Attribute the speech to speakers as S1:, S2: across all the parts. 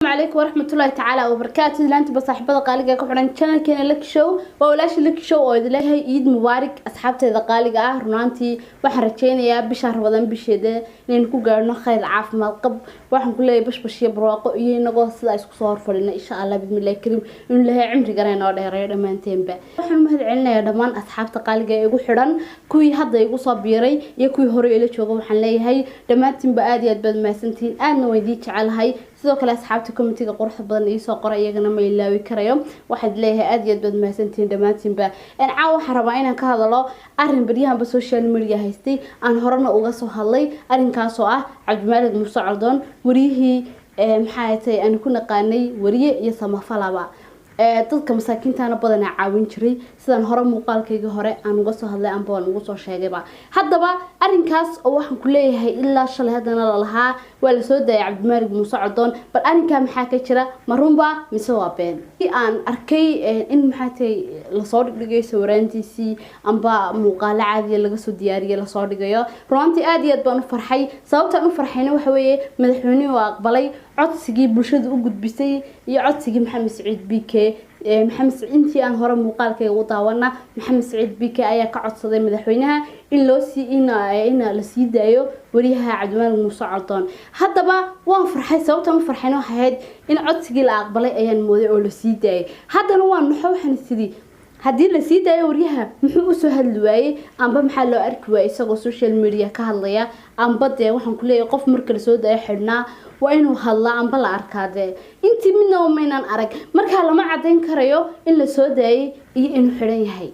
S1: Calaykum waraxmatullaahi tacaala wabarakaatu. Laantiba saaxiibada qaaliga ku xidhan channelkeena Lucky Show, waa walaasha Lucky Show oo idin leeyahay ciid mubaarak, asxaabteeda qaaliga ah. Runaantii waxaan rajeynayaa bisha Ramadaan bisheeda inaynu ku gaarno khayr, caafimaad qab. Waxaan ku leeyahay bashbash iyo barwaaqo iyo inagoo sidaa isku soo horfadhina, insha Allah bismillahi kariim, inuu Ilaahay cimrigana inoo dheereeyo dhammaanteenba. Waxaan mahad celinayaa dhammaan asxaabta qaaliga ee igu xidhan, kuwii hadda igu soo biiray iyo kuwii hore ila jooga. Waxaan leeyahay dhammaantiinba aad iyo aad baad mahadsantihiin, aadna waan idiin jecelahay. Sidoo kale asxaabta commentiga quruxda badan iisoo qora, iyagana ma ilaawi karayo. Waxaad leeyahay aad iyo aad baad mahadsantihiin dhammaantiinba. Caawa waxaan rabaa inaan ka hadalo arrin baryahanba social media haystay, aan horena uga soo hadlay, arrinkaasoo ah Cabdimaalig Muuse Coldoon, wariyihii maxaa tay aan ku naqaanay wariye iyo samafalaba, dadka masaakiintana badanaa caawin jiray, sidaan hore muuqaalkayga hore aan uga soo hadlay amba waan ugu soo sheegayba. Haddaba arrinkaas oo waxaan ku leeyahay ilaa shalay haddana lalahaa waa lasoo daayay Cabdimaalig Muuse Coldoon. Bal arrinkaa maxaa ka jira? Ma runba mise waa been? Aan arkay in maxaa tahay lasoo dhigdhigayo sawiraantiisii amba muuqaalo caadiya laga soo diyaariyay lasoo dhigayo. Runtii aad iyo aad baan u farxay. Sababtaan u farxayna waxa weeye madaxweynuhu waa aqbalay codsigii bulshada u gudbisay iyo codsigii Maxamed Saciid B K. Maxamed Saciid, intii aan hore muuqaalkayga u daawana, Maxamed Saciid B K ayaa ka codsaday madaxweynaha in loo sii in la sii daayo wariyaha Cabdimaalig Muuse Coldoon. Haddaba waan farxay. Sababtaan u farxayna waxay ahayd in codsigii la aqbalay ayaan mooday oo la sii daayay. Haddana waan naxo, waxaan sidii haddii la sii daayo waryaha muxuu usoo hadli waayey amba maxaa loo arki waayey isagoo social media ka hadlaya? Amba dee waxaan kuleeyahay qof marka lasoo daayo xidhnaa waa inuu hadlaa amba la arkaa. Dee intii midnaba maynaan arag, markaa lama cadayn karayo in lasoo daayay iyo inuu xidhan yahay.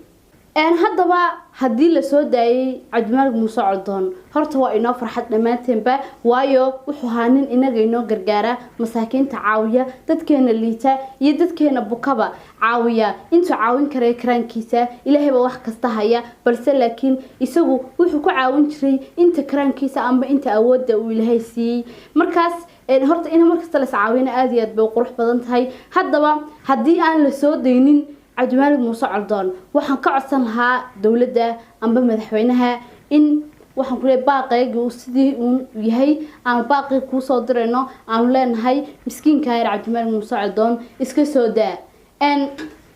S1: Haddaba haddii lasoo daayay Cabdimaalig Muuse Coldoon, horta waa inoo farxad dhammaanteenba, waayo wuxuu ahaa nin inaga inoo gargaara, masaakiinta caawiya, dadkeena liita iyo dadkeena bukaba caawiya intuu caawin karaya karaankiisa. Ilaahay baa wax kasta haya, balse laakiin isagu wuxuu ku caawin jiray inta karaankiisa amba inta awoodda uu Ilaahay siiyey. Markaas horta in markasta las caawina aada iyo aad bay u qurux badan tahay. Haddaba haddii aan lasoo daynin Cabdimaalig Muuse Coldoon, waxaan ka codsan lahaa dowladda amba madaxweynaha in waxaan ku leeyahay baaqaygi uu sidii uu yahay aanu baaqii kuusoo dirayno, aanu leenahay miskiinka yar Cabdimaalig Muuse Coldoon iska soo daa.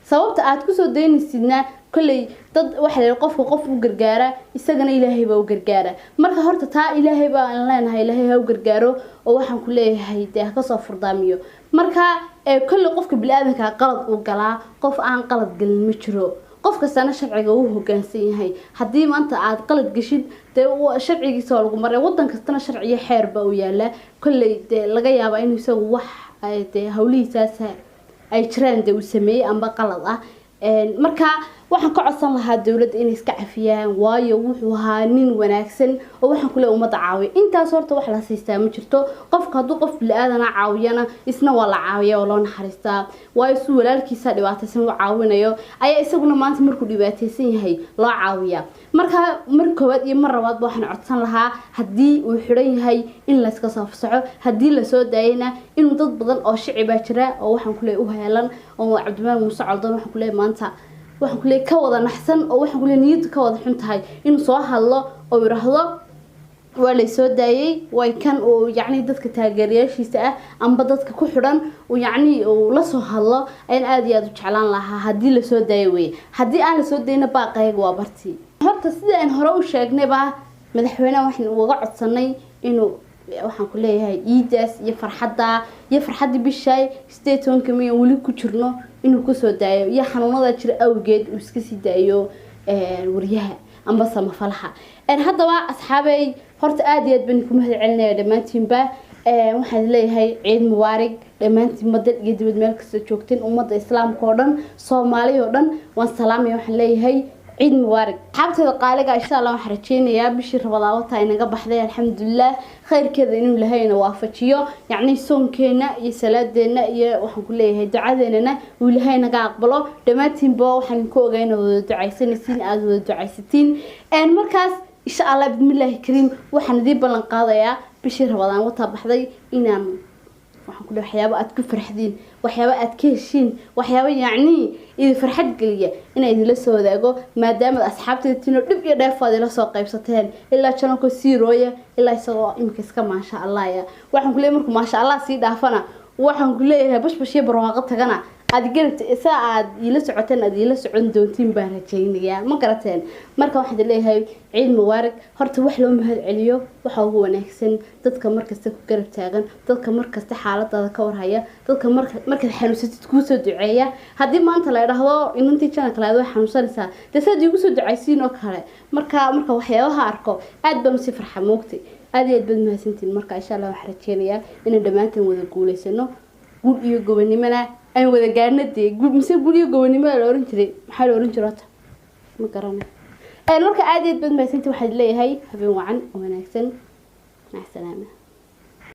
S1: Sababta aad kusoo daynaysidna kolley dad waxa la qofka qof u gargaara isagana Ilaahay baa u gargaara. Marka horta taa Ilaahay baa aan leenahay, Ilaahay ha u gargaaro oo waxaan ku leeyahay dee ha kasoo furdaamiyo. Marka kolley qofka bini-aadanka qalad uu galaa, qof aan qalad gelin ma jiro, qof kastana sharciga uu hogaansan yahay. Haddii maanta aad qalad geshid, dee sharcigiisa waa lagu maray, wadan kastana sharciyo xeer baa u yaala. Kolley dee laga yaabaa inuu isagu wax dee hawlihiisaas ay jiraan dee uu sameeyey amba qalad ah. Marka waxaan ka codsan lahaa dowladda inay iska cafiyaan, waayo wuxuu ahaa nin wanaagsan oo waxaan kule ummadda caawiya. Intaas horta wax la siistaa ma jirto. Qofka hadduu qof bili-aadana caawiyana, isna waa la caawiya oo loo naxariistaa, waayo si walaalkiisa dhibaataysan u caawinayo ayaa isaguna maanta markuu dhibaataysan yahay loo caawiya. Marka mar koowaad iyo mar labaadba waxaan codsan lahaa haddii uu xidhan yahay in layska soo fasaxo, haddii lasoo daayana inuu dad badan oo shicibaa jira oo waxaan kuleey u heelan oo Cabdimaalig Muuse Coldoon waxaan kuleey maanta waxaan kuleey ka wada naxsan oo waxaan kuleey niyadda ka wada xun tahay, inuu soo hadlo oo yidhaahdo waa laysoo daayay, way kan uu yacni dadka taageerayaashiisa ah amba dadka ku xidhan uu yacni uu la soo hadlo ayaan aada iyo aada u jeclaan lahaa, haddii lasoo daayo weye. Haddii aan lasoo dayna, baaqayga waa bartii. Horta sida aan hore u sheegnayba, madaxweyneha waxaan uga codsanay inuu waxaan ku leeyahay ciidaas iyo farxadda iyo farxaddii bishay 18-ka May weli ku jirno inuu kusoo daayo, iyo xanuunada jira awgeed uu iska sii daayo wariyaha amba samafalaha. Haddaba asxaabey, horta aada iyo aad baan ku mahad celinaya dhammaantiinba. Waxaan leeyahay ciid mubaarig dhammaantiin, dal iyo dibad meel kasta joogteen, ummadda islaamka oo dhan, Soomaali oo dhan waan salaamaya. Waxaan leeyahay ciid mubaarig, asxaabteeda qaaliga. Insha Allah waxaan rajeynayaa bishii Rabadaawata inaga baxday, alxamdulilah, khayrkeeda inuu Ilaahayna waafajiyo, yacni soonkeena iyo salaadeena iyo waxaan ku leeyahay ducadeenana uu Ilaahay naga aqbalo. Dhammaantiinba waxaan ku ogaa inaad wada ducaysanaysiin, aada wada ducaysatiin. Markaas insha Allah bismillaahi kariim waxaan idiin ballan qaadayaa bishii Rabadaan wataa baxday inaan waxaan ku leeyahay waxyaabo aad ku farxdiin, waxyaabo aad ka heshiin, waxyaabo yacni idin farxad geliya inaan idinla soo wadaago, maadaama asxaabteeda tiinoo dhib iyo dheef aad ila soo qaybsateen ilaa channelka siirooya ilaa isagoo imika iska maasha Allah ya. Waxaan ku leeyahay markuu maasha Allah sii dhaafana Waxaan ku leeyahay bashbash iyo barwaaqo tagana aad garabta saa aad iila socoteen, aad iila socon doontiin baan rajaynayaa, ma garateen? Marka waxaan leeyahay ciid mubaarak. Horta wax loo mahad celiyo waxa ugu wanaagsan dadka markasta ku garab taagan, dadka markasta xaaladada ka warhaya, dadka markaad xanuunsatid kuu soo duceeya. Haddii maanta la idhaahdo inantii janalka lahayd way xanuunsanaysaa, dee saad iigu soo ducaysiin oo kale. Marka waxyaabaha arko aad baan usii farxa, moogtay? Aad iyo aad baad mahadsantiin. Marka insha Allah waxaan rajeynayaa inaan dhammaanteen wada guulaysano, guul iyo gobonimona aan wada gaarno. Dee guul mise guul iyo gobonimo la oran jiray? Maxaa la oran jiray horta? Ma garanay. Marka aad iyo aad baad mahadsantiin. Waxaad leeyahay habeen wacan oo wanaagsan. Mac salaama.